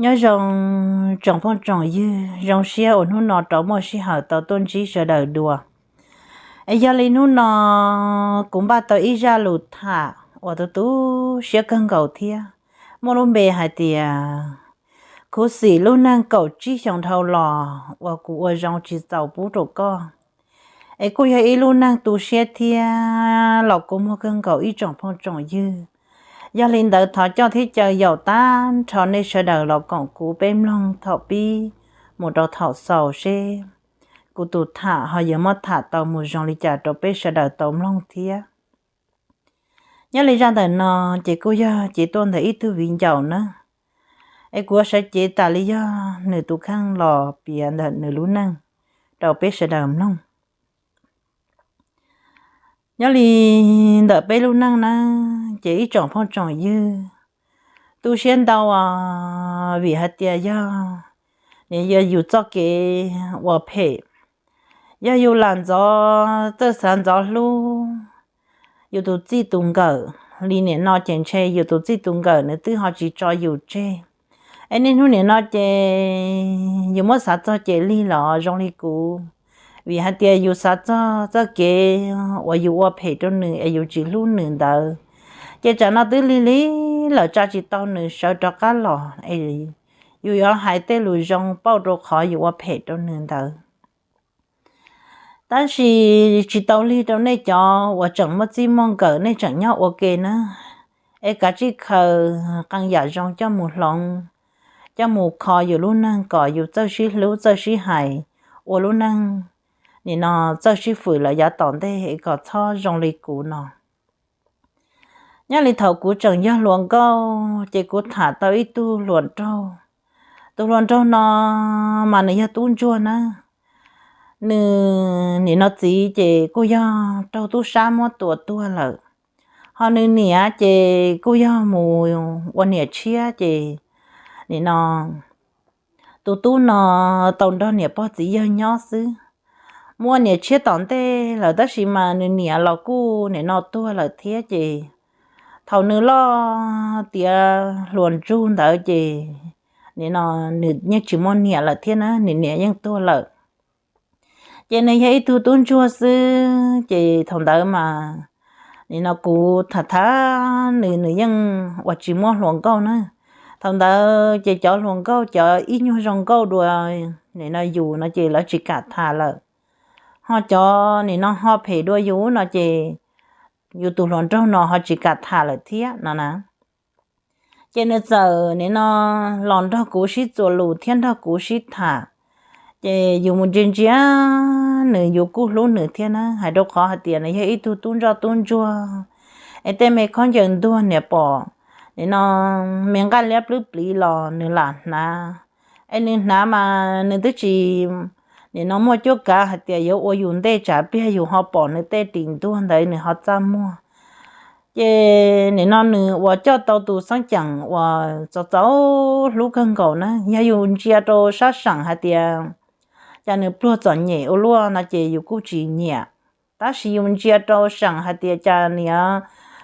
Nyob zoo tsoom phooj tsoom ywg, zoo siab uas hnub no rov muaj sij hawm tau tuaj ntsib sawv daws dua. Es yog li hnub no kuv npaj tau ib zaj lus tham uas tu tu siab kawg nkaus thiab, muaj lub npe hais tias khuv xim lub neej kaum tsib xyoos dhau los uas kuv ua zoo tsis txaus pub rau koj. Es kuj yog ib lub neej tu siab thiab los kua muag kawg nkaus ib tsoom phooj tsoom ywg. Yog li ntawd thov coj thiab caw yaum tag nrho nej sawv daws los koom kuv peb mloog thaum pib mus rau thaum xaus seb kuv tus tham ho yuav muab tham tau mus zoo li cas rau peb sawv daws tau mloog thiab. Nyob li zaj ntawm no ces kuj yog cev tuaj ntawm ib tug viv ncaus na, es kuv sawv cev tas li yog nws tus kheej los piav ntawm nws lub neej rau peb sawv daws mloog. Nyob li ntawm peb lub neej na, ces ib tsoom phooj tsoom ywg, tu siab ntau os, vim hais tias yog, yog yus txoj kev ua phem, yog yus lam ntxov txawj xav ntxov hlub yus tus txij tus nkawm li nim no ces ntshe yus tus txij tus nkawm nws twb ho tsis tso yus tseg. Es niaj hnub nim no ces yus muab xav txog ces lig los zoo li kuv, vim hais tias yus xav txog txoj kev uas yus ua phem rau nws es yus tsis hlub nws ntawd, ces tsam no twb lig lig lawm tsa tsis tau nws sawv rov qab los, yus yuav hais tej lus zoo pauj rau qhov yus ua phem rau nws ntawd. Tab sis tsis tau lig rau nej cov uas tseem muaj txij muaj nkawm, nej tseem nyob ua ke na, es kav tsij khaws qee yam zoo coj mus hloov, coj mus kho yus lub neej kom yus txawj sib hlub txawj sib hais, ua lub neej nim no txawj sib fwm lawm yav tom ntej es kom txhob zoo li kuv no. Nyob li thaum kuv tseem yog hluas nkauj ces kuv tham tau ib tug hluas nraug. Tus hluas nraug no mas nws yog tub ntsuag na. Nws nim no txiv ces kuj yog raug tub sab muab tua tuag lawm, ho nws niam ces kuj yog mus ua niam tshiab ces nim no tus tub no tau nrog niam pog txiv yawg nyob xwb. Mus ua niam tshiab tom ntej lawm tab sis mas nws niam los kuj nim no tuag lawm thiab ces thaum nws loj tiav hluas ntsug ntawd ces nim no nws yeej tsis muaj niam lawm thiab na, nws niam yeej tuag lawm. Ces nws yog ib tug tub ntsuag xwb ces thaum ntawd mas nim no kuv tham tham nws, nws yeej ua tsis muaj hluas nkauj na. Thaum ntawd ces cov hluas nkauj cov ib nyuag zoo nkauj dua nim no yus no ces lawv tsis kam tham lawm, ho cov nim no ho phem dua yus no ces yus tus hluas nraug no ho tsis kam tham lawm thiab no na. Ces nws txawm nim no los nrog kuv sib txuas lus thiab nrog kuv sib tham, ces yus mus ntsia ntsia nws yus kuj hlub nws thiab na, hais rau qhov hais tias nws yog ib tug tub ntsoj tub ntsuag, es tej me khaub ncaws ntuag niam pom nim no me nqaj liab plwb pliv los nws lam hnav, es nws hnav mas nws twb tsis nim no muaj cuab kav hais tias yuav ua yus ntej tsam pliag yus ho pom nws tej ris ntuag ntawd nws ho txaj muag. Ces nim no nws uas coj tau tus xeeb ceem uas txaus txaus hlub kawg nkaus na, yog yus ntsia rau sab seem hais tias cas nws pluag txom nyem ua luaj no ces yus kuj tsis nyiam, tab sis yus ntsia rau seem hais tias cas niam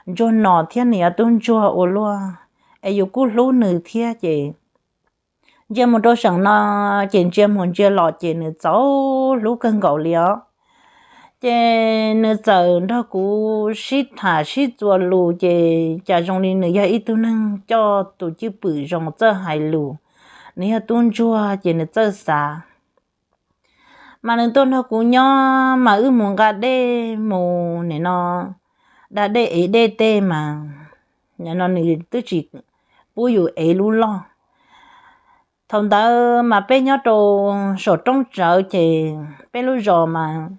ntsuag no thiab niam tub ntsuag ua luaj, es yus kuj hlub nws thiab ces ntsia mus rau seem no ces ntsia mus ntsia los ces nws txaus hlub kawg nkaus li os. Ces nws txawm nrog kuv sib tham sib txuas lus ces cas zoo li nws yog ib tug neeg coj tus cwj pwm zoo txawj hais lus, nws yog tub ntsuag ces nws txawj xav. Mas nws tuaj nrog kuv nyob mas wb mus nqa dej mus nim no da dej ev dej tej mas nim no nws twb tsis pub yus ev lub loj. Thaum ntawd mas peb nyob rau saum roob tsawv ces peb lub zos mas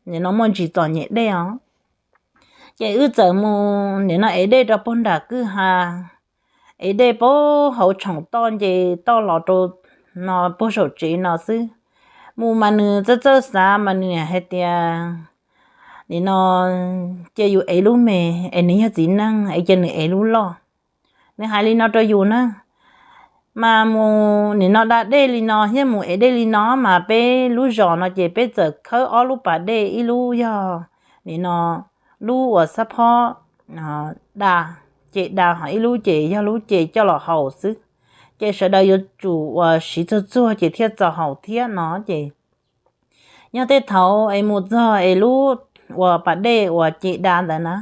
nim no muaj ntsis txom nyem dej os. Ces wb txawm mus nim no ev dej rau puag nram kwj ha, ev dej puag hauv tshoom toj nce toj los rau no puag saum tsev no xwb. Mus mas nws txawj txawj xav mas nws hais tias nim no cia yus ev lub me, es nws yog txiv neej es cia nws ev lub loj. Nws hais li no rau yus na. Mas mus nim no da dej li no thiab mus ev dej li no mas peb lub zos no ces peb txawm khawb ob lub pas dej, ib lub yog nim no lub uas xab phob da, ces da, ho ib lub ces yog lub ces coj los haus xwb. ces sawv daws yuav tsum uas siv txuag txuag ces thiaj txaus haus thiab no ces, yog tej thaum es mus txog es lub uas pas dej uas ce da ntawd na,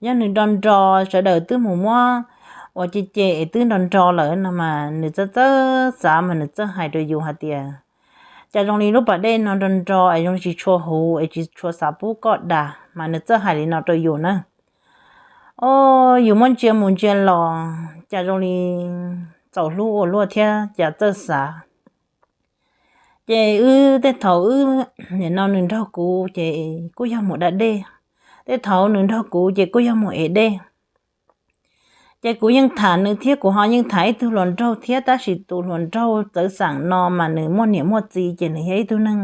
yog nws nro nro, sawv daws twb mus muab uas ce ce es twb nro nro lawm no mas nws txawj txawj xav mas nws txawj hais rau yus hais tias, cas zoo li lub pas dej no nro nro es zoo li tsis tshua huv es tsis tshua xav pub koj da, mas nws txawj hais li no rau yus na. O, yus muab ntsia mus ntsia los cas zoo li txaus hlub ua luaj thiab cas txawj xav. Ces wb tej thaum wb, nim no nws nrog kuv ces kuj yog mus da dej, tej thaum nws nrog kuv ces kuj yog mus ev dej. Ces kuv yeej tham nws thiab kuv ho yeej tham ib tug hluas nraug thiab, tab sis tus hluas nraug txawv xeem no mas nws muaj niam muaj txiv ces nws yog ib tug neeg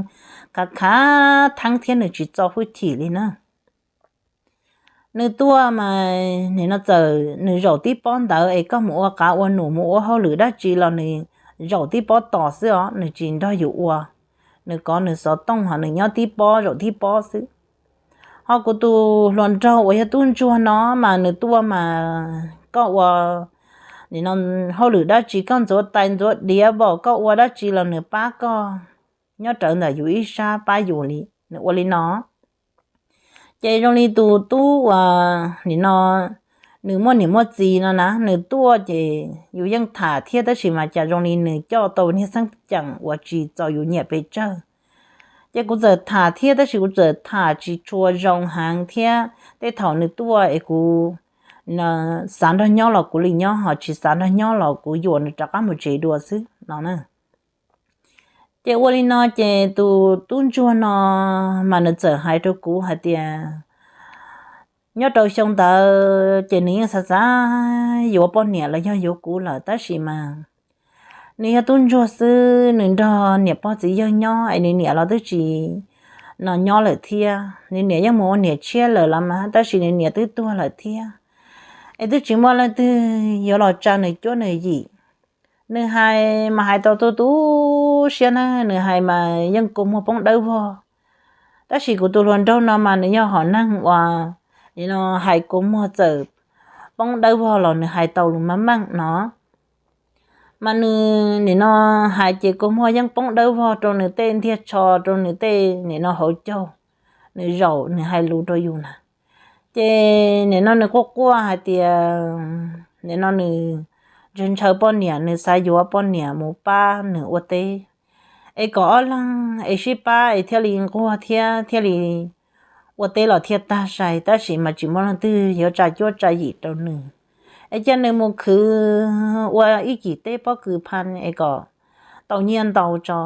khav khav theeb thiab nws tsis txo hwj chim li na. Nws tuaj mas nim no txawm nws zaum tib pob ntawd es koj mus ua qav ua num mus ua hauj lwm dab tsi los nws zaum tib pob tos xwb os, nws tsis nrog yus ua. Nws kov nws xov tooj ho nws nyob tib pob zaum tib pob xwb. Ho kuv tus hluas nraug uas yog tub ntsuag no mas nws tuaj mas koj ua nim no hauj lwm dab tsi, koj ntxuav tais ntxuav diav npaum koj ua dab tsi los nws pab koj nyob rawv ntawm yus ib sab pab yus li, nws ua li no. Ces zoo li tus tub uas nim no nws muaj niam muaj txiv no na, nws tuaj ces yus yeej tham thiab tab sis mas cas zoo li nws coj tau niag xeeb ceem uas tsis txaus yus nyiam pes tsawg. Ces kuv txawm tham thiab tab sis kuv txawm tham tsis tshua zoo heev thiab tej thaum nws tuaj es kuv xav nrog nyob los kuv li nyob, ho tsis xav nrog nyob los kuv yuam nws rov qab mus tsev dua xwb no na. Ces ua li no ces tus tub ntsuag no mas nws txawm hais rau kuv hais tias nyob rau xyoo ntawd ces nws yeej xav xav yuav poj niam los yog yuav kuv lawm tab sis mas nws yog tub ntsuag xwb, nws nrog niam pog txiv yawg nyob es nws niam los twb tsis no nyob lawm thiab. Nws niam yeej mus ua niam tshiab lawm los mas tab sis nws niam twb tuag lawm thiab, es twb tsis muaj leej twg yuav los tsa nws cuab nws yim. Nws hais mas hais tau tu tu siab na, nws hais mas yeej kua muag poob dawb vog. Tab sis kuv tus hluas nraug no mas nws yog hom neeg uas nim no hais kua muag txawm poob dawb vog los nws hais tau lus meej meej no. Mas nws nim no hais ces kua muag yeej poob dawb vog rau nws tej ntiag tsho, rau nws tej nim no hauv caug, nws zaum nws hais lus rau yus na. Ces nim no nws quaj quaj hais tias nim no nws ntshaw ntshaw poj niam, nws xav yuav poj niam mus pab nws ua teb, es kom ob leeg es sib pab es thiaj li nquag thiab thiaj li ua teb los thiaj tag sai, tab sis mas tsis muaj leej twg yuav tsa cuab tsa yim rau nws. Es cia nws mus khwv ua ib cim teb pob kws pha es kom tau nyiaj ntau tso,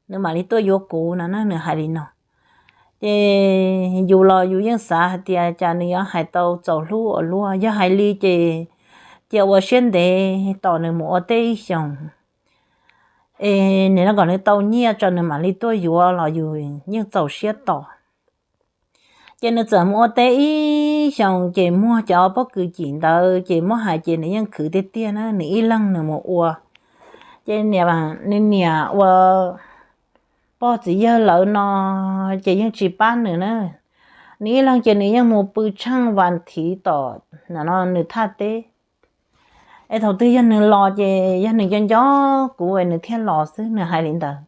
nws mam li tuaj yuav kuv no na, nws hais li no. Ces yus los yus yeej xav hais tias cas nws yuav hais tau txaus hlub ua luaj, yog hais li ces cia ua siab ntev tos nws mus ua teb ib xyoos, es nim no kom nws tau nyiaj tso nws mam li tuaj yuav los yus yeej txaus siab tos. Ces nws txawm mus ua teb ib xyoos ces muag cov pob kws cim ntawd ces muab hais ces nws yeej khwv tiag tiag na, nws ib leeg nws mus ua. Ces nws niam ua pog txiv yawg lawv no ces yeej tsis pab nws na. Nws ib leeg ces nws yeej mus pw tsheej vas thiv tom no nws thaj teb. Es thaum twg yog nws los ces yog nws nco nco kuv es nws thiaj los xwb, nws hais li ntawd.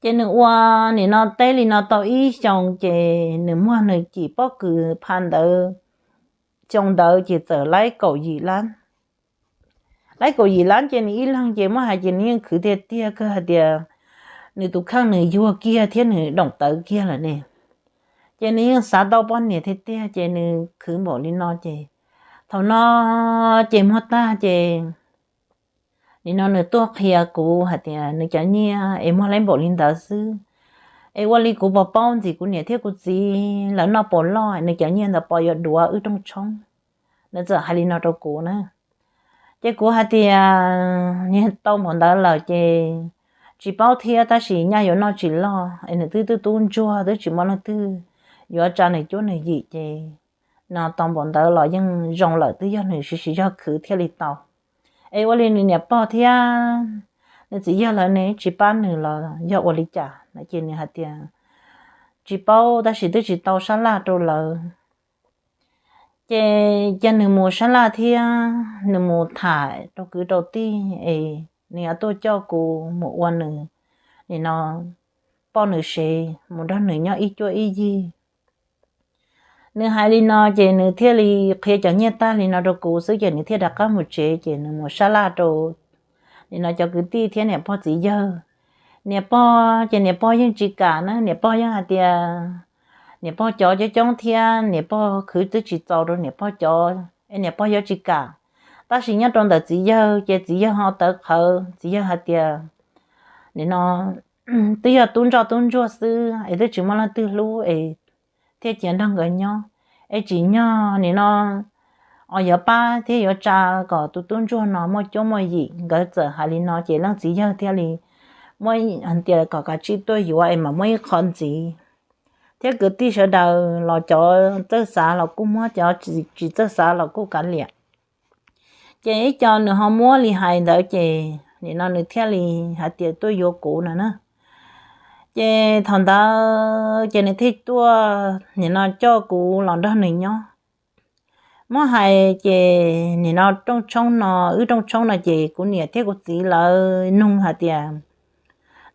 Ces nws ua nim no teb li no tau ib xyoos ces nws muag nws cim pob kws pha ntawd, xyoo ntawd ces txawm laib kaum yim lab. Laib kaum yim lab ces nws ib leeg ces muab hais ces nws yeej khwv tiag tiag kawg hais tias nws tus kheej nws yuag kiag thiab nws doom tawv kiag lawm ne. Ces nws yeej xav tau poj niam tiag tiag ces nws khwv npaum li no ces thaum no ces muag tag ces nim no nws tuaj qhia kuv hais tias nws cov nyiaj es muag laib npaum li ntawd xwb, es ua li kuv puas paub ntxim kuv niam thiab kuv txiv lawv noj puas loj, nws cov nyiaj ntawd puas yuav duav wb rooj tshoob. Nws txawm hais li no rau kuv na. Ces kuv hais tias niag tau npaum ntawd lawm ces tsis paub thiab, tab sis nyaj yuav noj tsis loj es nws twb tub tub ntsuag twb tsis muaj leej twg yuav tsa nws cuab nws yim ces no tau npaum ntawd los yeej zoo lawm, twb yog nws siv siv zog khwv thiaj li tau. Es ua li nws niam pog thiab nws txiv yawg lawv ne tsis pab nws los yog ua li cas no ces nws hais tias tsis paub tab sis twb tsis tau sab laj rau lawv. Ces cia nws mus sab laj thiab nws mus tham rau kwv rau tij es nws yuav tuaj coj kuv mus ua nws, nim no, poj nws sev, mus nrog nws nyob ib cuab ib yig. Nws hais li no ces nws thiaj li qhia cov nyiaj tag li no rau kuv xwb ces nws thiaj rov qab mus tsev ces nws mus sab laj rau, nim no, cov kwv tij thiab niam pog txiv yawg. Niam pog ces niam pog yeej tsis kam na, niam pog yeej hais tias niam pog cov coob coob thiab niam pog khwv twb tsis txaus rau niam pog cov es niam pog yuav tsis kam. Tab sis nyob rau ntawm txiv yawg ces txiv yawg ho tawv qhawv, txiv yawg hais tias, nim no, twb yog tub ntsoj tub ntsuag xwb es twb tsis muaj leej twg hlub es thiaj cia nrog nkawd nyob, es tsim nyog nim no os yuav pab thiab yuav tsa kom tus tub ntsuag no muaj cuab muaj yim. Nkawd txawm hais li no ces leej txiv yawg thiaj li muab hais tias kom kav tsij tuaj yuav es mam muab ib qho ntxiv. Thiab kwv tij sawv daws los cov txawj xav los kuj muab, cov tsis txawj xav los kuj kav liam. Ces ib co nws ho muab li hais ntawd ces nim no nws thiaj li hais tias tuaj yuav kuv no na. Ces thaum ntawd ces nws thiaj tuaj nim no coj kuv los nrog nws nyob. Muab hais ces nim no rooj tshoob no, wb rooj tshoob no ces kuv niam thiab kuv txiv lawv nug hais tias,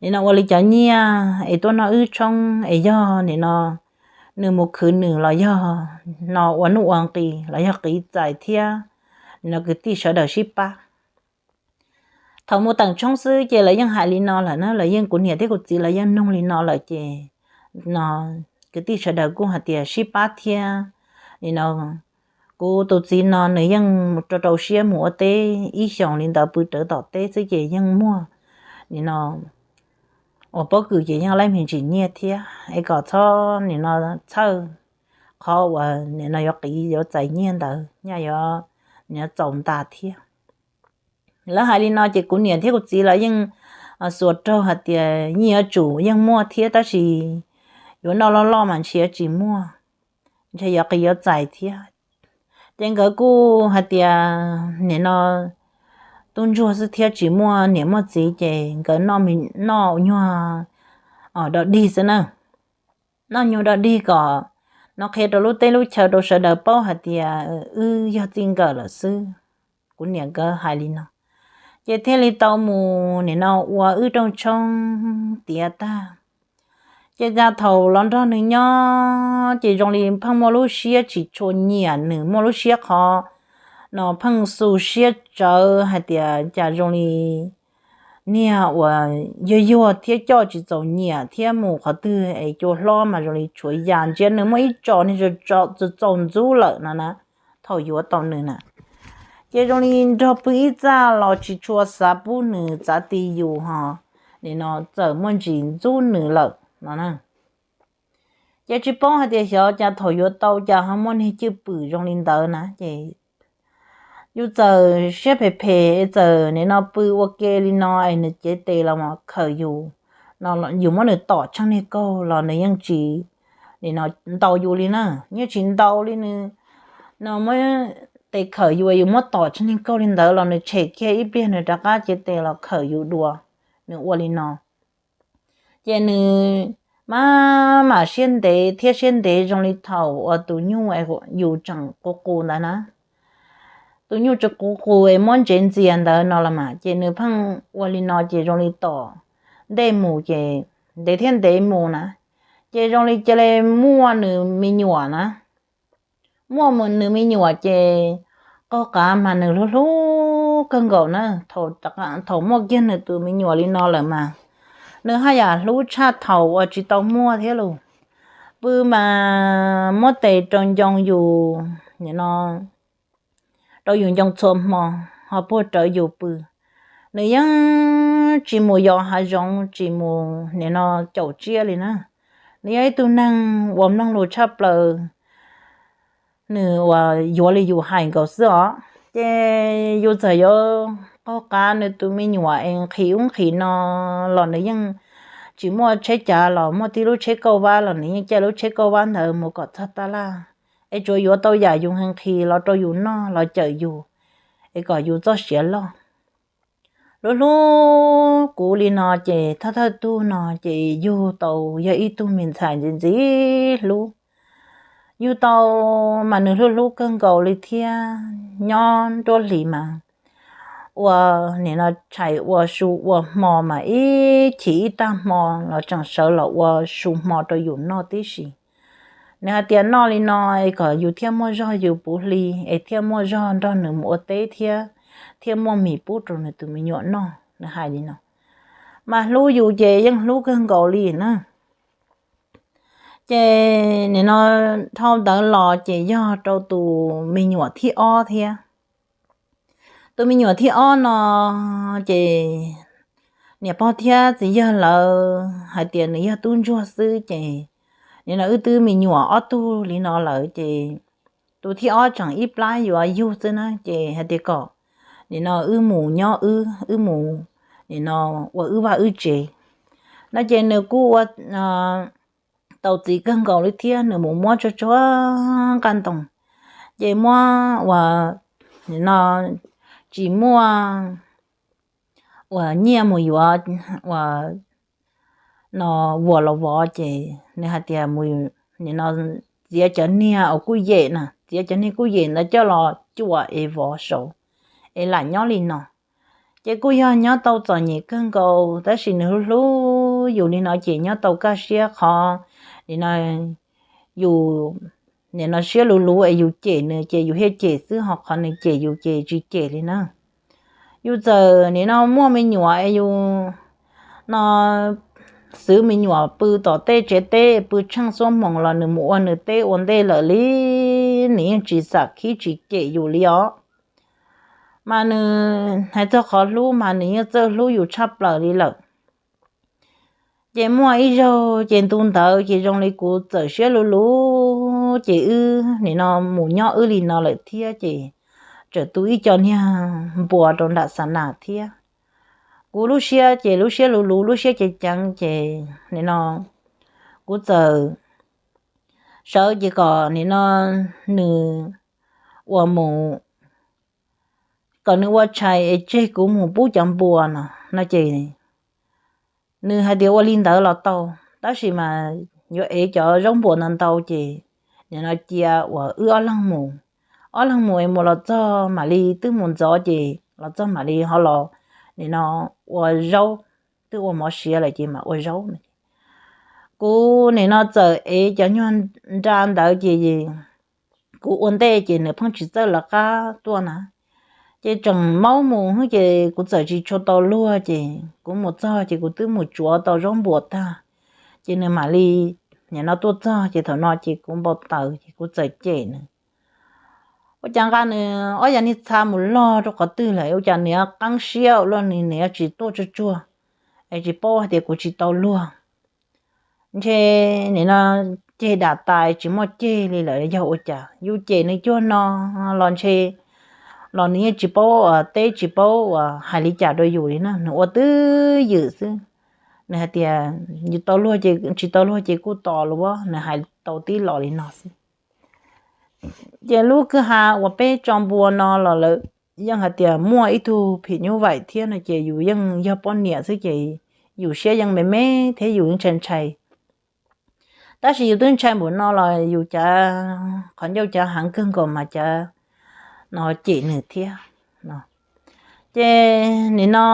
nim no ua li cov nyiaj es tuaj noj wb tshoob es yog nim no nws mus khwv nws los yog no ua nuj ua nqis los yog qiv txais thiab nim no kwv tij sawv daws sib pab. Thaum mus teem tshoob xwb ces lawv yeej hais li no lawm na, lawv yeej, kuv niam thiab kuv txiv lawv yeej nug li no lawm ces no kwv tij sawv daws kuj hais tias sib pab thiab. Nim no kuv tus txiv no nws yeej rau rau siab mus ua teb ib xyoos li ntawd pw rawv tom teb xwb ces yeej muaj, nim no uas pob kws ces yeej laib me ntsis nyiaj thiab es kom txhob nim no txhawj qhov uas nim no yuav qiv yuav txais nyiaj ntawd nyaj yuav, nim no txaus ntas thiab. Lawv hais li no ces kuv niam thiab kuv txiv lawv yeej xuas raug hais tias yeej yuav tsum yeej muaj thiab tab sis yuav noj loj loj mas ntshe yuav tsis muaj, ntshe yuav qiv yuav txais thiab. Ces nkawd kuj hais tias nim no tub ntsuag xwb thiab tsis muaj niam muaj txiv ces nkawd noj nyuag do dig xwb na. Noj nyuag do dig kom no qhia rau lub teb lub chaw rau sawv daws paub hais tias wb yog txij nkawm lawm xwb. Kuv niam nkawd hais li no, ces thiaj li tau mus nim no ua wb rooj tshoob tiav tag. Ces cas thaum los nrog nws nyob ces zoo li pheej muaj lub siab tsis tshua nyiam nws, muaj lub siab qhov no pheej xu siab tsawv hais tias cas zoo li niag uas yuag yuag thiab coj tsis txaus nyiam thiab mus qhov twg es cua hlob mas zoo li tshuav yas ntsia nws muaj ib tsos niag txaus ntxub lawm no na. Thaum yuav tau nws na, ces zoo li nrog pw ib txaj los tsis tshua xav pub nws txav ti yus ho, nim no txawm muaj ntsis ntxub nws lawm no na. Ces tsis paub hais tias xyov cas thaum yuav tau cas ho muaj niag cwj pwm zoo li ntawd na ces yus txawm siab phem phem, txawm nim no pw ua ke li no es nws cev tes los khawm yus, yus muab nws tom tsheej niag kaug los nws yeej tsis nim no ntaus yus li na, yeej tsis ntaus li nws no muab tes khawm yus, yus muab tom tsheej niag kaug li ntawd los nws tshem kiag ib pliag nws rov qab cev tes los khawm yus dua, nws ua li no. Ces nws maj mam siab ntev thiab siab ntev zoo li thaum uas tus nyuj yus tseem qus qus ntawd na. Tus nyuj tseem qus qus es muab ntsev ntxias ntawd no los mas ces nws pheej ua li no ces zoo li tom ntej mus ces ntev thiab ntev mus na, ces zoo li cia li muaj nws me nyuam na. Muaj nws me nyuam ces qaug qav mas nws hlub hlub kawg nkaus na. Thaum muaj kiag nws tus me nyuam li no lawm mas nws haj yam hlub tshaj thaum uas tsis tau muaj thiab los. Pw mas muab tes rau ncoo yus, rau yus ncoo txhua hmo, ho puag rawv yus pw. Nws yeej tsis mus yos hav zoov, tsis mus nim no caum tsiaj li na. Nws yog ib tug neeg uas mloog lus tshaj plaws, nws uas yuav li yus hais nkaus xwb os. Ces yus txawm yuav qaug qav nws tus me nyuam es nqhis ub nqhis no los nws yeej tsis muaj tsheb cav los muaj tib lub tsheb kauj vab los nws yeej caij lub tsheb kauj vab ntawd mus kom txog tab laj, es tsuas yuav tau yam yus nqhis los rau yus noj los cawm yus, es kom yus txoj sia loj. Hlub hlub kuv li no ces thawj thawj tug no ces yug tau yog ib tug me ntxhais ntxim ntxim hlub. yug tau mas nws hlub hlub kawg nkaus li thiab. Nyob nruab hlis mas ua nim no tshais ua su ua hmo mas ib chim ib tag hmo los tseem sawv los ua su hmo rau yus noj tib si. Nws hais tias noj li no es kom yus thiaj muaj zog yus puv hli, es thiaj muaj zog nrog nws mus ua teb thiab thiaj muaj mis pub rau nws tus me nyuam noj, nws hais li no. Mas hlub yus ces yeej hlub kawg nkaus li na. Ces nim no dhau ntawd los ces yog rau tus me nyuam thib ob thiab. Tus me nyuam thib ob no ces niam pog thiab txiv yawg lawv hais tias nws yog tub ntsuag xwb ces nim no wb twb me nyuam ob tug li no lawm ces tus thib ob tseem ib plab yuav yug xwb na ces hais tias kom nim no wb mus nyob wb, wb mus nim no ua wb vaj wb tsev no ces nws kuj ua tau txiv kawg nkaus li thiab, nws mus muab tsuag tsuag nqaj ntoo ces muab ua nim no tsis muaj uas nyiaj mus yuav uas no vuas los vov ces nws hais tias nim no txiav cov niag uas kuj yem na, txiav cov niag kuj yem ntawd coj los cuam es vov saud es lam nyob li no. Ces kuj yog nyob tau txom nyem kawg nkaus tab sis nws hlub hlub yus li no ces nyob tau kaj siab qhov nim no yus nim no siab luv luv es yus cem nws ces yus thiaj cem xwb, ho qhov nws cem yus ces tsis cem li na. Yus txawm nim no muaj me nyuam es yus no xwb me nyuam pw tom tej tsev teb pw tsheej xuab moos los nws mus ua nws teb ua ntej lawm li, nws yeej tsis xam khib tsis cem yus li os. Mas nws hais txog qhov hlub mas nws yeej txawj hlub yus tshaj plaws li lawm. Ces muaj ib zaug ces ntu ntawd ces zoo li kuv txawm siab luv luv ces wb nim no mus nyob wb li no lawm thiab ces txawm tu ib co niag npua rau nram xa nas thiab. Kuv lub siab ces lub siab luv luv lub siab ceev ceev ces nim no kuv txawm sawv ces kom nim no nws ua mus kom nws ua tshais es tseg kuv mus pub cov npua no no ces nws hais tias ua li ntawd los tau, tab sis mas yuav ev cov zaub npua ntau ntau ces nim no cia uas wb ob leeg mus, ob leeg mus es mus los txog mam li twb mus ntxov ces los txog mam li ho los nim no ua zaub, twb ua mov siav lawm ces mam ua zaub no. Kuv nim no txawm ev cov nyuag nra ntawd ces kuv ua ntej ces nws pheej tsis txawj lawv qab tuaj na. Ces tseem maub mus ces kuv txawm tsis tshua tau luag ces kuv mus txog ces kuv twb mus tsuav tau zaub npua tag, ces nws mam li nim no tuaj txog ces thaum no ces kuv npau taws ces kuv txawm cem nws. Ua cas nqa nws ob yav niag txha mus log rau qhov twg lawm, ua cas nws yuav qeeb siab ua luaj li, nws yuav tsis tuaj tsuag tsuag, es tsis paub hais tias kuv tsis tau luag. Ntshe nim no ceg dam tais tsis muaj ceg li lawm yog ua cas, yus cem nws cuag no los ntshe los nws yeej tsis paub teb tsis paub uas hais li cas rau yus li na, nws ua twj ywm xwb. Nws hais tias yus tau luag ces tsis tau luag ces kuj tos luag, nws hais tau tib los li no xwb. Ces lub kwj ha uas peb tso npua no los lawv yeej hais tias muaj ib tug phim nyuj vaim thiab no ces yus yeej yog poj niam xwb ces yus siab yeej me me thiab yus yeej ntshai ntshai. Tab sis yus twb ntshai npaum no los yus cav qhov ncauj cav heev kawg nkaus mas cav no cem nws thiab no. Ces nim no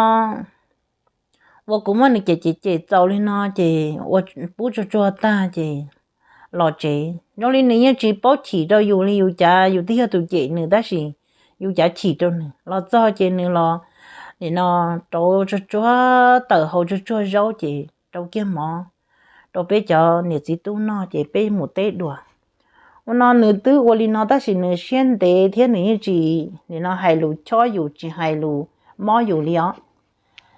ua kuv muab nws cem cem cem txaus li no ces ua pub tsuag tsuag tag ces los tsev zoo li nws yeej tsis paub chim rau yus li, yus cav yus twb yog tus cem nws tab sis yus cav chim rau nws. Los txog ces nws los nim no rauv tsuag tsuag tawm hau tsuag tsuag zaub ces rau kiag mov rau peb cov niam txiv tub noj ces peb mus teb dua. Ua no nws twb ua li no tab sis nws siab ntev thiab nws yeej tsis nim no hais lus chob yus tsis hais lus mob yus li os.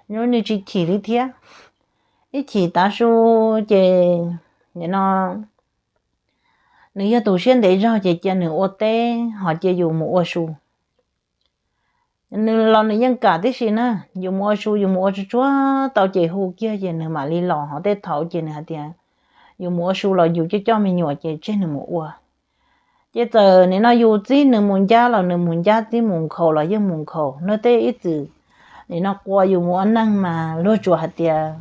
Nws tsis chim li thiab. Ib chim tav su ces nim no nws yog tus siab ntev zog ces cia nws ua teb ho cia yus mus ua su. Nws los nws yeej kam tib si na, yus mus ua su yus mus ua tsuag tsuag tau ces hu kiag ces nws mam li los, ho tej thaum ces nws hais tias yus mus ua su los yus coj coj me nyuam ces tseg nws mus ua. Ces txawm nim no yus txib nws mus ncab los nws mus ncab, txib mus nkhaus los yeej mus nkhaus. Luag tej ib txwm nim no qua yus mus ua neeg mas luag tsuas hais tias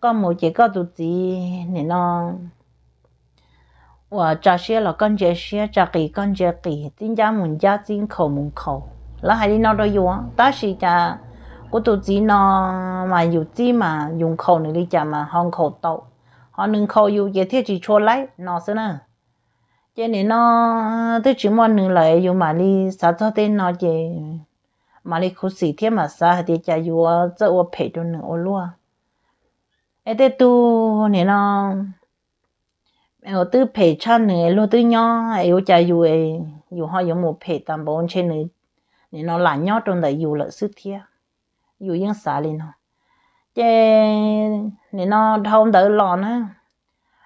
koj mus ces koj tus txiv nim no uas tsa siab los koj ntsia siab, tsa qis koj ntsia qis, txib ncab mus ncab, txib nkhaus mus nkhaus. Lawv hais li no rau yus, tab sis cas kuv tus txiv no mas yus txib mas yus nkhaus nws li cas mas ho nkhaus tau, ho nws nkhaus yus ces thiaj tsis tshua laib no xwb na. Ces nim no twb tsis muaj nws lawm, yus mam li xav txog tej no ces mam li khuv xim thiab mam xav hais tias cas yuav txawj ua phem rau nws ua luaj. Es tej tug nim no twb phem tshaj nws luag twb nyob es ua cas yus, yus ho yuav mus phem tas npaum ntshe nws nim no lam nyob rau ntawm yus lawm xwb thiab. Yus yeej xav li no. Ces nim no dhau ntawd los na,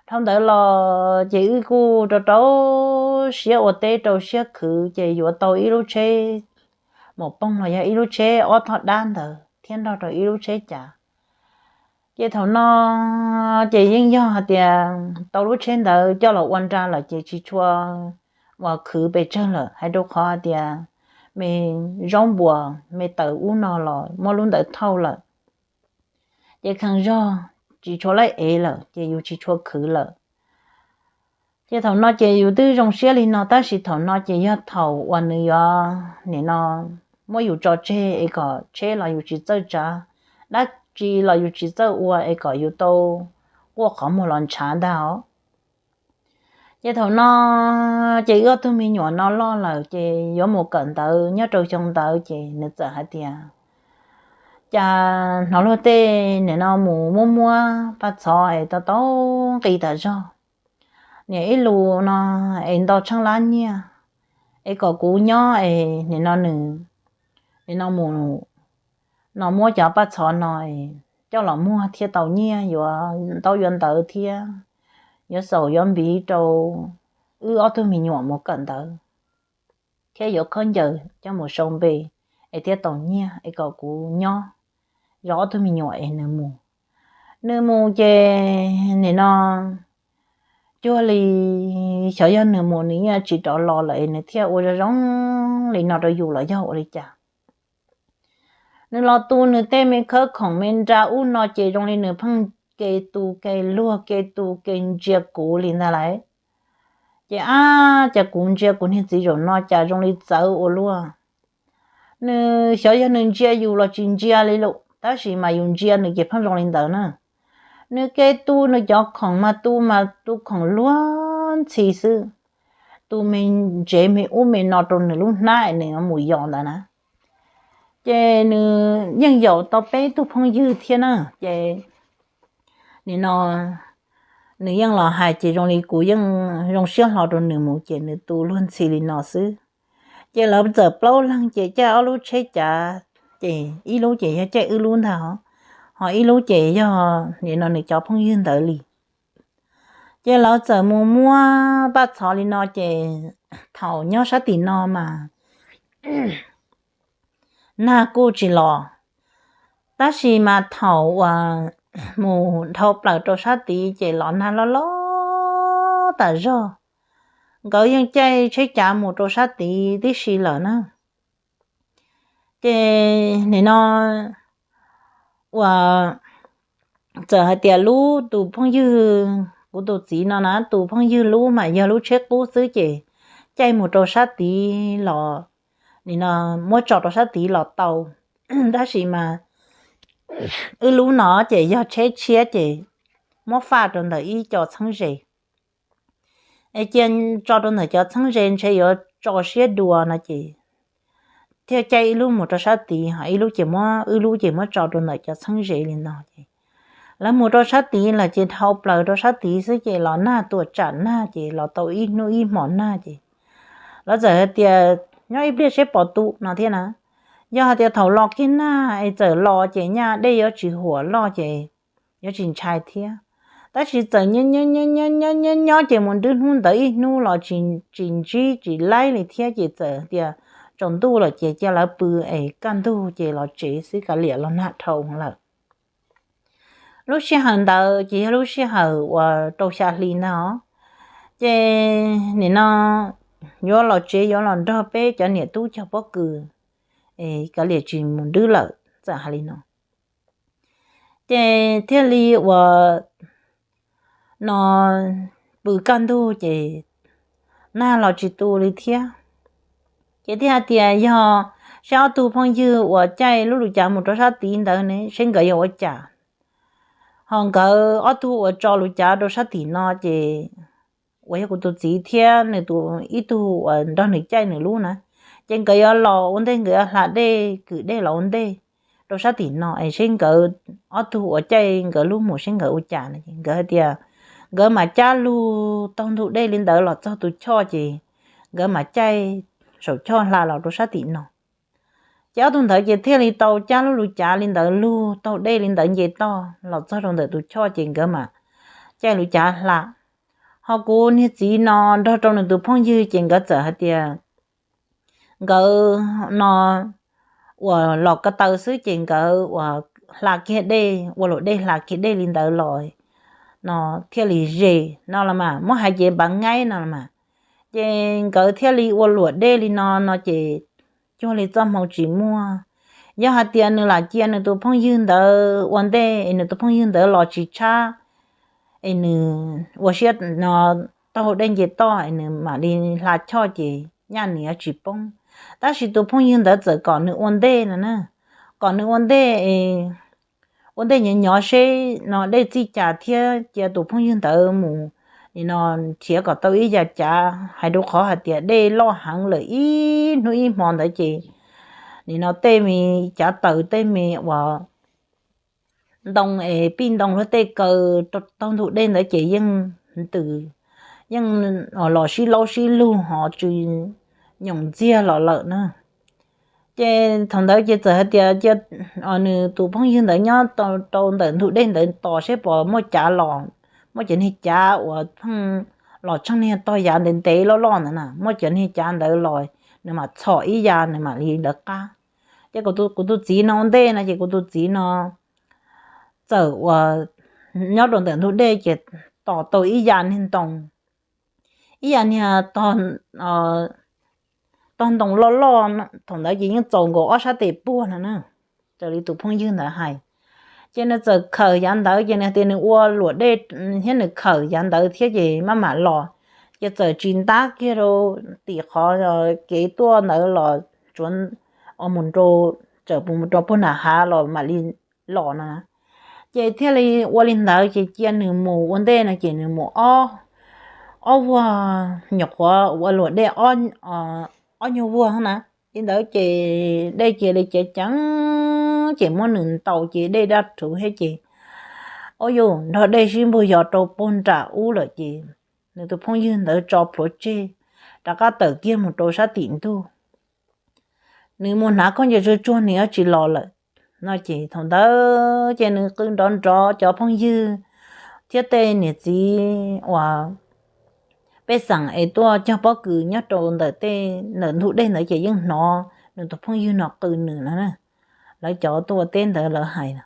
dhau ntawd los ces wb kuj rau rau siab ua teb rau siab khwv ces yuav tau ib lub tsheb maum poog los yog ib lub tsheb ob thoj dab ntawd thiab nrog rau ib lub tsheb cav. Ces thaum no ces yeej yog hais tias tau lub tsheb ntawd coj los ua nra lawm ces tsis tshua uas khwv pes tsawg lawm, hais rau qhov hais tias me zaub npuas me taws ub no los muab lub ntawd thauj lawm. Ces kheev zog tsis tshua laib ev lawm ces yus tsis tshua khwv lawm. Ces thaum no ces yus twb zoo siab li no, tab sis thaum no ces yog thaum uas nws yuav nim no muab yus tso tseg es kom tsheb los yus tsis txawj tsav, dab tsi los yus tsis txawj ua es kom yus tau quaj qhov muag los ntshav ntag os. Ces thaum no ces wb ob tug me nyuam no loj lawm ces yuav mus kawm ntawv nyob rau xyoo ntawd ces nws txawm hais tias, cas hnov luag tej nim no mus muab muab paj txhov es tau tau nqi tas zog, niam ib lus no es ntau tsheej lab nyiaj es kom kuv nyob es nim no nws nim no mus no muab cov paj txhov no coj los muag thiaj tau nyiaj yuav ntaub yuav ntawv thiab yuav xaum yuav npiv rau wb ob tug me nyuam mus kawm ntawv thiab yuav khaub ncaws coj mus sau npe es thiaj tau nyiaj es kom kuv nyob zov ob tug me nyuam es nws mus. Nws mus ces nim no cuag li xyov yog nws mus nws yeej tsis rov los lawm es nws thiaj ua zoo zoo li no rau yus los yog ua li cas. Nws los tu nws tej me khawb khoom me nra ub no ces zoo li nws pheej ke tu ke luag ke tu ke ntsia kuv li ntag lauj. Ces ab, cas kuv ntsia kuv niag txiv zaum no cas zoo li txawv ua luaj. Nws xyov yog nws ntsia yus los tsis ntsia li lawm, tab sis mas yus ntsia nws ces pheej zoo li ntawd na. Nws ke tu nws cov khoom mas tu mas tu khoom luag ntxhi xwb, tu me ntsev me ub me no rau nws lub hnab es nws mus yos ntawd na. Ces nws yeej yaum tau peb tug phooj ywg thiab na, ces nim no nws yeej los hais ces zoo li kuv yeej zoo siab hlo rau nws mus ces nws tu luag ntxhi li no xwb. Ces lawv txawm plaub leeg ces caij ob lub tsheb cav, ces ib lub ces yog caij wb lub ntag, ho ib lub ces yog nim no nws cov phooj ywg ntawd li. Ces lawv txawm mus muab paj txhov li no ces thaum nyob sab tim no mas nag kuj tsis los, tab sis mas thaum uas mus dhau plaws rau sab tid ces los nag loj loj tas zog. Nkawd yeej caij tsheb cav mus rau sab tid tib si lawm na. Ces nim no uas txawm hais tias lub tus phooj ywg, kuv tus txiv no na, tus phooj ywg lub mas yog lub tsheb qub xwb ces caij mus rau sab tid los, nim no muab tso rau sab tid los tau. Tab sis mas wb lub no ces yog tsheb tshiab ces muab faj rau ntawm ib co txheeb ze. Es cia tso rau ntawm cov txheeb ze ntshe yuav tso siab dua no ces thiaj caij ib lub mus rau sab tid, ho ib lub ces muab, wb lub ces muab tso rau ntawm cov txheeb ze li no ces lawv mus rau sab tid lawm ces dhau plaws rau sab tid xwb ces los nag tuaj tsam nag ces los tau ib hnub ib hmos nag ces lawv txawm hais tias nyob ib pliag seb pom tu no thiab na. Yog hais tias thaum los kiag nag es txawm los ces nyaj dej yuav tsis huam loj ces yuav tsis ntshai thiab. Tab sis txawm nyob nyob nyob ces mus nrwb hnub ntawd ib hnub los tsis ntsib tsis laib li thiab ces txawm tias tsaus ntuj lawm ces cia lawv pw es kaj ntug ces los tsev xwb, kav liam los nag dhau lawm. Lub sij hawm ntawd ces yog lub sij hawm uas rau xya hli ntag os. Ces nim no yuav los tsev yuav los nrog peb cov niam tub cog pob kws, kav liam tsis mus nrwb lawm, txawm hais li no. Ces thiaj li uas no pw kaj ntug ces nag los tsis tu li thiab. Ces thiaj hais tias yog seb ob tug phooj ywg uas caij lub lus cav mus rau sab tid ntawd ne seb nkawd yuav ua cas. Ho nkawd ob tug uas tso lus cav rau sab tim no ces uas yog kuv tus txiv thiab nws tus ib tug uas nrog nws caij nws lub na, ces nkawd yuav los ua ntej, nkawd yuav hla dej, kwm dej los ua ntej rau sab tim no es seb nkawd ob tug uas caij nkawd lub mus seb nkawd ua cas no. Nkawd hais tias nkawd mam cab lug taug ntug dej li ntawd los txog tus choj ces nkawd mam caij saum choj hla los rau sab tim no. Ces ob tug ntawd ces thiaj li tau cab lub lus cav li ntawd lug taug dej li ntawd nce toj los txog rau ntawm tus choj ces nkawd mam caij lus cav hla. Ho kuv niag txiv no nrog rau nws tus phooj ywg ces nkawd txawm hais tias nkawd no uas los ko taw xwb ces nkawd uas hla kiag dej, ua luam dej hla kiag dej li ntawd los no thiaj li ze no los mas, muab hais ces npav ngaib no los mas. Ces nkawd thiaj li ua luam dej li no no ces cuag li txoj hmoo tsis muaj. Yog hais tias nws lam cia nws tus phooj ywg ntawd ua ntej es nws tus phooj ywg ntawd los tsis tshab es nws ua siab no taug dej nce toj es nws mam li hla choj ces nyaj nws yuav tsis poob. Tab sis tus phooj ywg ntawd txawm kom nws ua ntej no na, kom nws ua ntej, ua ntej nyob nyob seb no dej txij cas thiab cia tus phooj ywg ntawd mus nim no nrhiav kom tau ib yam cav, hais rau qhov hais tias dej loj heev lawm ib hnub ib hmo ntawd ces nim no tej me cav taws tej me uas ntoo es pij ntoo luag tej kaw taug ntug dej ntawd ces yeej ntws, yeej los sib laub sib lug ho tsis nyoos ntxiag los lawm na. Ces thaum ntawd ces txawm hais tias cia nws tus phooj ywg ntawd nyob rau ntawm ntug dej ntawd tos seb puas muaj cav los, muaj cov niag cav uas pheej los tsheej niag tog yav ntev ntev loj loj ntawd na, muaj cov niag cav ntawd los nws mam txhom ib ya nws mam li lawv qab. Ces kuv tus txiv no ua ntej no ces kuv tus txiv no txawm uas nyob rau ntawm ntug dej ces tos tau ib ya niag ntoo, ib ya niag tog ntoo loj loj, thaum ntawd ces yeej txaus nkaus ob sab tes puag no na, raws li tus phooj ywg ntawd hais. Ces nws txawm khawm yav ntawd ces nws tias nws ua luam dej thiab nws khawm yav ntawd thiab ces maj mam los, ces txawm tsis ntab kiag rau tim qhov kev tuaj ntawd los tsuav mus rau, txawm mus rau puag nram hav los mam li los no. Ces thiaj li ua li ntawd ces cia nws mus ua ntej no ces nws mus ob vuag, nyuam qhuav ua luam dej ob nyuag vuag na. Li ntawd ces dej cia li ceev ceev ces muab nws ntaus ces dej daj rhuv thiab ces ua yuj nrog dej sib npuag yos rau puag nram ub lawm ces nws tus phooj ywg ntawd tso plhuav tseg rov qab tawm kiag mus rau sab tim ntug. Nws mus hnav khaub ncaws tsuag tsuag nws yuav tsis los lawm no ces thaum ntawd ces nws qw nrov nrov cov phooj ywg thiab tej niam txiv uas pej xeem es tuaj cog pob kws nyob rau ntawm tej ntawm ntug dej ntawd ces yeej hnov nws tus phooj ywg no qw nws no. Lawv cov tuaj ua teb ntawd lawv hais no,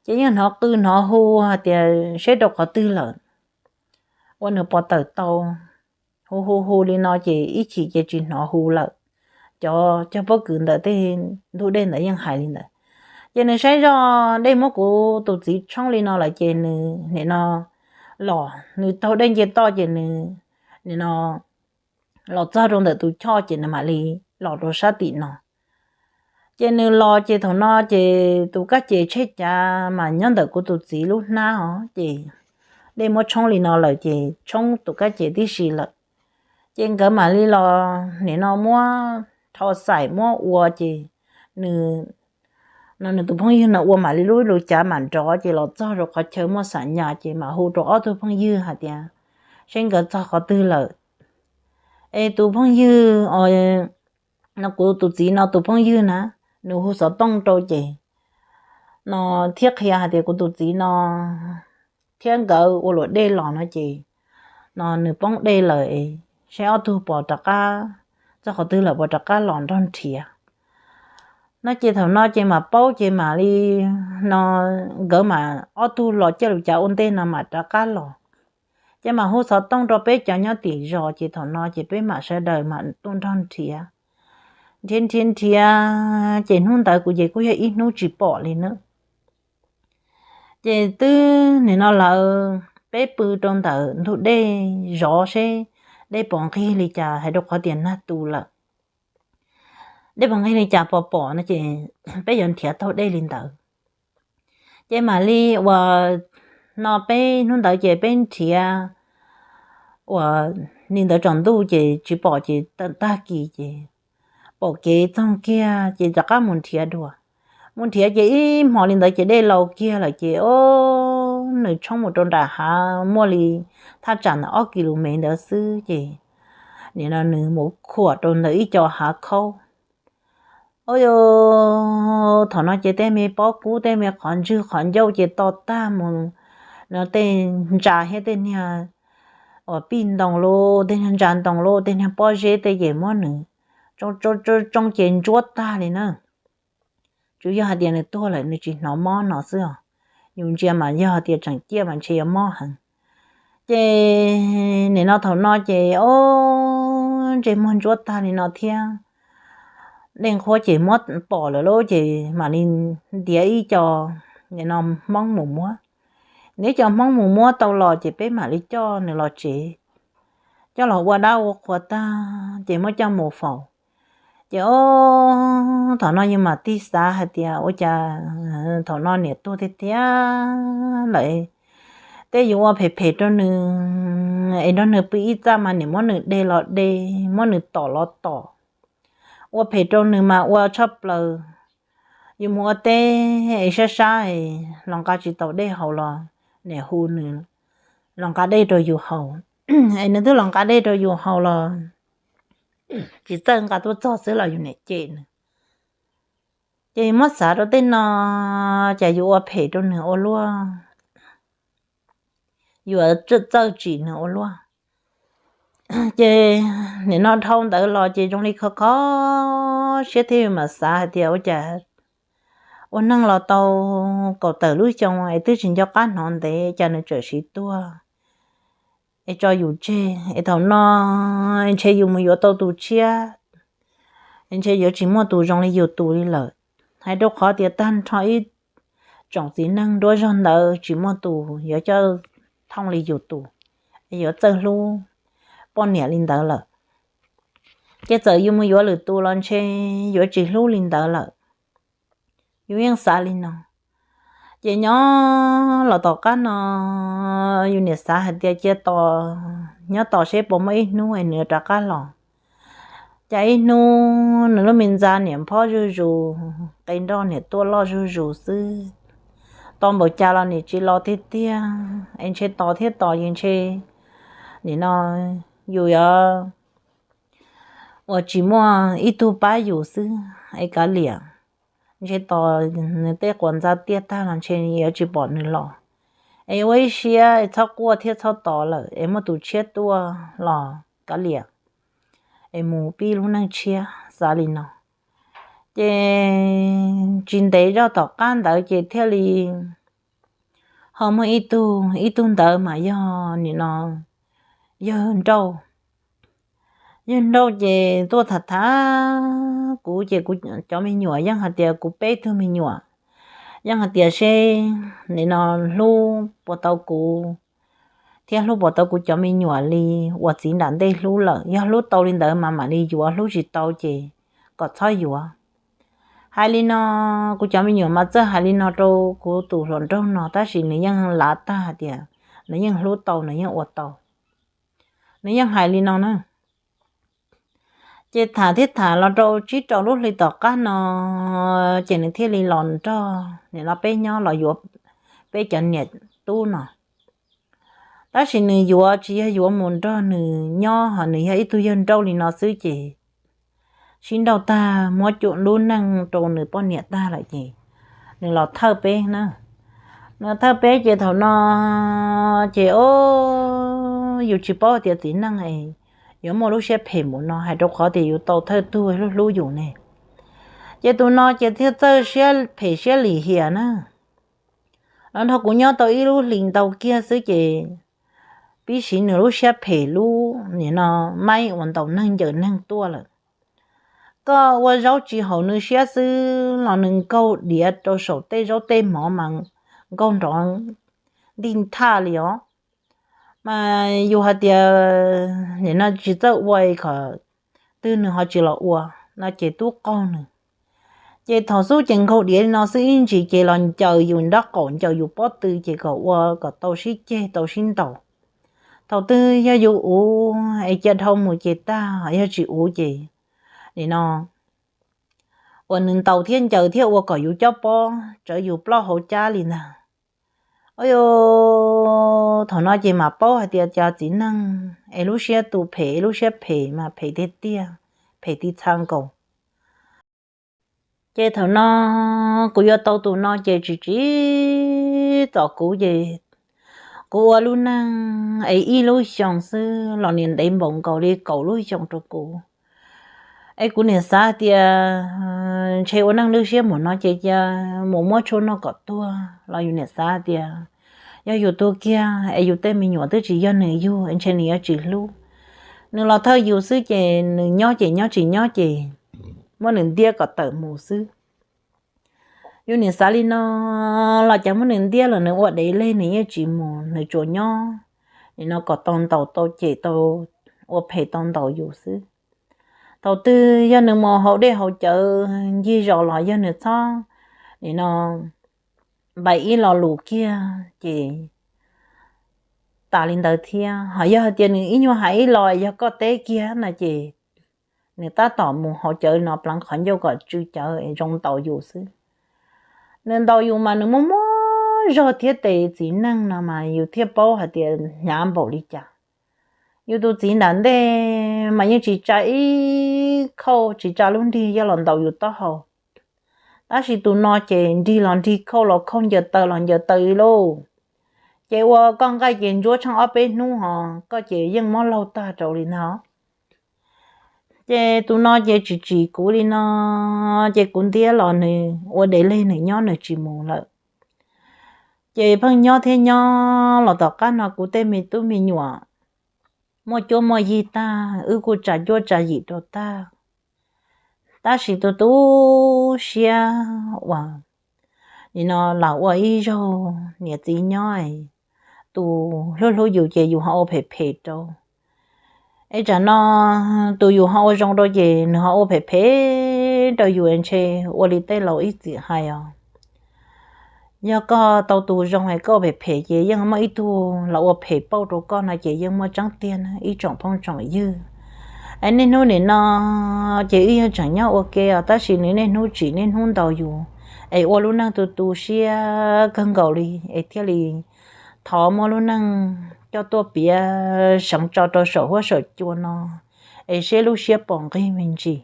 ces yeej hnov qw hnov hu hais tias seb rau qhov twg lawm, ua nws puas tawm tau. Hu hu hu li no ces ib chim ces tsis hnov hu lawm. Cov cog pob kws ntawm tej ntug dej ntawd yeej hais li ntawd. Ces nws saib zoj dej muab kuv tus txiv tshoob li no lawm ces nws nim no los, nws taug dej nce toj ces nws nim no los txog rau ntawm tus choj ces nws mam li los rau sab tim no. Ces nws los ces thaum no ces tus kab ces tsheb cav mas nyob ntawm kuv tus txiv lub hnab os, ces dej muab tshoob li no lawm ces tshoob tus kab ces tib si lawm. Ces nkawd mam li los nim no muab rho xaim muab ua ces nws no nws tus phooj ywg no ua mam li lub lus cav mam nrov ces los txog rau qhov chaw muaj xam nyas ces mam hu rau ob tug phooj ywg hais tias seb nkawd txog qhov twg lawm. Es tus phooj ywg no kuv tus txiv no tus phooj ywg na, nws hu xov tooj rau ces no thiab qhia hais tias kuv tus txiv no thiab nkawd ua luam dej los no ces no nws poob dej lawm, seb ob tug puas rov qab, txog qhov twg lawm puas rov qab los nrog nrhiav no ces thaum no ces mam paub ces mam li no nkawd mam ob tug los coj lus cav ua ntej no mam rov qab los. Ces mam hu xov tooj rau peb cov nyob tim zos ces thaum no ces peb mam sawv daws mam tuaj nrog nrhiav. Nrhiav nrhiav nrhiav ces hnub ntawd kuv ces kuj yog ib hnub tsis pom li na. Ces twb nim no lawv peb pw rau ntawm ntug dej zov seb dej puas nqig li cas, hais rau qhov tias nag tu lawm. Dej puas nqig li cas pom pom no ces peb yuav nrhiav taug dej li ntawd. Ces mam li uas no peb hnub ntawd ces peb nrhiav uas li ntawd tsaus ntuj ces tsis pom ces tag kis ces pom kev txoog kiag ces rov qab mus nrhiav dua. Mus nrhiav ces ib hmo li ntawd ces dej laus kiag lawm ces o, nws tshoob mus rau nram hav muaj li thaj tsam ntawm ob kis lus mev ntawd xwb ces nim no nws mus khuam rau ntawm ib co hav khaub. O, thaum no ces tej me pob kub tej me qhov ntswg qhov ncauj ces to tag mus, no tej ntsa thiab tej niag uas pij ntoos lauj, tej niag ntsa ntoos lauj, tej niag pob zeb tej ces muab nws tsoo ces ntsuab tag li na. Tsuas yog hais tias nws tuag lawm nws tsis hnov mob no xwb os. Yus ntsia mas yog tias tseem ciaj mas ntshe yuav mob heev. Ces nim no thaum no ces o, ntsej muag ntsuab tag li no thiab dej nqhuab ces muab pom lawm lauj ces mam li ntiav ib co nim no Hmoob mus muab. Ntiav ib co Hmoob mus muab tau los ces peb mam li coj nws los tsev, coj los ua dab ua qhua tag ces muab coj mus faus. Ces o, thaum no yus mam tig xav hais tias ua cas thaum no niam tuag tiag tiag lawm, tej yus ua phem phem rau nws es nrog nws pw ib txaj mas niam muab nws de los de, muab nws tom los tom, ua phem rau nws mas ua tshaj plaws. Yus mus ua teb es sab sab es los nqa tsis tau dej haus los niam hu nws los nqa dej rau yus haus, es nws twb los nqa dej rau yus haus los tsis txawj nqa tuaj txog xwb los yus niam cem nws. Ces muab xav rau tej no, cas yus ua phem rau nws ua luaj, yus txawj tsim nws ua luaj. Ces nim no dhau ntawd los ces zoo li kho kho siab thiab yus mam xav hais tias ua cas ua neeg los tau kaum tawm lub xyoo es twb tsis nco qab hnov ntev cas nws txawm siv tuag es tso yus tseg es thaum no ntshe yus mus yuav tau tus tshiab, ntshe yuav tsis muaj tus zoo li yus tus li lawm. Hais rau qhov tias tag nrho ib tsoom txiv neej nruab zog ntawd tsis muaj tus yuav coj thooj li yus tus, yuav txawj hlub poj niam li ntawd lawm. Ces txawm yus mus yuav lwm tus los ntshe yuav tsis hlub li ntawd lawm. Yus yeej xav li no. Ces nyob los tom qab no yus niam xav hais tias cia tos, nyob tos seb puas muaj ib hnub es nws rov qab los. Cas ib hnub nws lub me ntxa niam phob zuj zus, qe nroj niam tuaj loj zuj zus xwb. Tos npaum cas los niam tsis los tiag tiag, es ntshe tos thiab tos ces ntshe nim no yus yuav uas tsis muaj ib tug pab yus xwb es kav liam. Ntshe tos nws tej quas ntxa tiaj tag los ntshe yuav tsis pom nws los. Es ua ib siab es txhob quaj thiab txhob tos lawm es muaj tus tshiab tuaj los kav liam, es mus pib lub neej tshiab, xav li no. Ces tsis ntev zoj tom qab ntawd ces thiaj li ho muaj ib tug, ib tug ntawd mas yog nim no yawg nrauj. Yawg nrauj ces tuaj tham tham kuv ces kuv cov me nyuam yeej hais tias kuv peb tug me nyuam, yeej hais tias seb nim no hlub puas tau kuv thiab hlub puas tau kuv cov me nyuam li uas txiv nram ntej hlub lawm. Yog hlub tau li ntawd mas mam li yuav, hlub tsis tau ces kom txhob yuav. Hais li no, kuv cov me nyuam mas txawj hais li no rau kuv tus hluas nraug no tab sis nws yeej lav tag hais tias nws yeej hlub tau, nws yeej ua tau. Nws yeej hais li no na. Ces tham thiab tham los rau tsib rau lub hli tom qab no ces nws thiaj li los nrog nim no peb nyob los yuav peb cov niam tub no. Tab sis nws yuav tsis yog yuav mus nrog nws nyob ho nws yog ib tug yawg nrauj li no xwb ces sib nrauj tag muab cuam lub neej rau nws poj niam tag lawm ces nws los thawj peb na. Nws thawj peb ces thaum no ces o, yus tsis paub tias txiv neej yuav muaj lub siab phem npaum no hais rau qhov tias yus tau thawj tug hlub hlub yus ne. Ces tus no ces thiaj txawj siab phem siab lim hiam na. Los nrog kuv nyob tau ib lub hlis ntau kiag xwb ces pib siv nws lub siab phem lub nim no maib uas ntaus neeg ncaws neeg tuaj lawm. Koj ua zaub tsis haum nws siab xwb los nws nkaug diav rau saum tej zaub tej mov mas nkaug nrov ntig nthaj li os. Mas yus hais tias nim no tsis txawj ua kom twg nws ho tsis los ua no ces tub qaug nws. Ces thaum xub ces nkaug diav li no xwb ib ntsis ces los ncaws yus nraub qaum ncaws yus pob tw ces kom ua kom tau sib ceg tau sib ntaus. Thaum twg yog yus uv es cia dhau mus ces tag, yog tsis uv ces nim no uas nws ntaus thiab ncaws thiab ua kom yus cob pob tsawv yus plaub hauv cab li ntag. Thaum no ces mam paub hais tias cas txiv neej es lub siab tu phem, lub siab phem mas phem tiag tiag, phem ti txha nkaus. Ces thaum no kuv yuav tau tus no ces tsis tsim txom kuv ces kuv ua lub neej es ib lub xyoo xwb los niam ntev npaum nkaus li kaum lub xyoo rau kuv. Es kuv niam xav tias ntshe ua neej lwj siab mus no ces cia mus muab tshuaj noj kom tuag los yus niam xav tias yog yus tuag kiag es yus tej me nyuam twb tsis yog nws yug es ntshe nws yuav tsis hlub. Nws los thawj yus xwb ces nws nyob ces nyob, tsis nyob ces muab nws ntiab kom tawm mus xwb. Yus niam xav li no los cas muab nws ntiab los nws ua dev leg nws yeej tsis mus, nws tsuas nyob nim no kom tau ntaus tau cem tau ua phem tau ntaus yus xwb. Thaum twg yog nws mus haus dej haus cawv ncig zos los yog nws txhob nim no npais ib lo lus kiag ces tas li ntawd thiab. Ho yog hais tias nws ib nyuag hais ib lo yog koj teb kiag no ces nws tab tom mus haus cawv no pleev qhov ncauj kom tsw cawv es zoo ntaus yus xwb. Nws ntaus yus mas nws muaj muaj zog thiab tes txiv neej no mas yus thiaj paub hais tias hnyav npaum li cas. Yus tus txiv nram ntej mas yeej tsis tsa ib khauj tsis tsa lub nrig coj los ntaus yus taub hau. Tab sis tus no ces nrig los nrig, khauj los khauj, ncaws taw los ncaws taw li lauj. Ces ua koj nqaij ces ntsuab tsheej ob peb hnub ho koj ces yeej mob laug tag rau li ntag. Ces tus no ces tsis tsim kuv li no, ces kuv ntiab los nws ua dev leg nws nyob nws tsis mus lawm. Ces pheej nyob thiab nyob los tom qab no kuv tej me tub me nyuam muaj cuab muaj yig tag, wb kuj tsa cuab tsa yim rau tag. Tab sis tu tu siab uas nim no los ua ib zaug niam txiv nyob, tus hlub hlub yus ces yus ho ua phem phem rau. Es tsam no tus yus ho ua zoo rau ces nws ho ua phem phem rau yus, ntshe ua li tej laus ib txwm hais os. Yog koj tau tus zoo es koj ua phem phem ces yeej muaj ib tug los ua phem pauj rau koj no ces yeej muaj tseeb tiag na ib tsoom phooj tsoom ywg. Es niaj hnub nim no ces wb yeej tseem nyob ua ke os, tab sis nws niaj hnub tsim niaj hnub ntaus yus, es ua lub neej tu tu siab kawg nkaus li, es thiaj li thov muab lub neej coj tuaj piav seev tso rau saum huab saum cua no, es seb lub siab pom nqig me ntsis.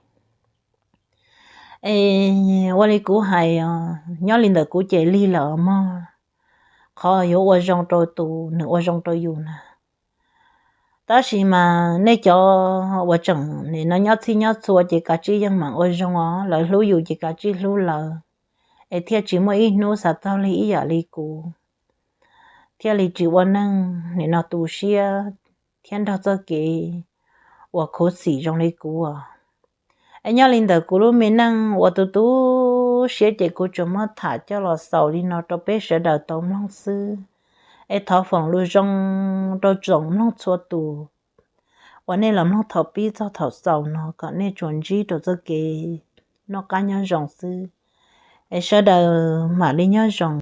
Es ua li kuv hais os, nyob li ntawm kuv ces lig lawm mog, qhov yuav ua zoo rau tus nws ua zoo rau yus na. Tab sis mas nej cov uas tseem nim no nyob txhij nyob txhua ces kav tsij yeej meem ua zoo os, lawv hlub yus ces kav tsij hlub lawv, es thiaj tsis muaj ib hnub xav txog li ib yam li kuv, thiaj li tsis ua neej nim no tu siab thiab nrog txoj kev uas khuv xim zoo li kuv os. Es nyob li ntawm kuv lub me neej uas tu tu siab ces kuv tsuas muab tham coj los xaus li no rau peb sawv daws tau mloog xwb. Es thov foom lus zoo rau tsoom mloog txhua tus uas nej los mloog thaum pib txog thaum xaus no kom nej tsuas ntsib rau txoj kev noj qab nyob zoo xwb. Es sawv daws mam li nyob zoo.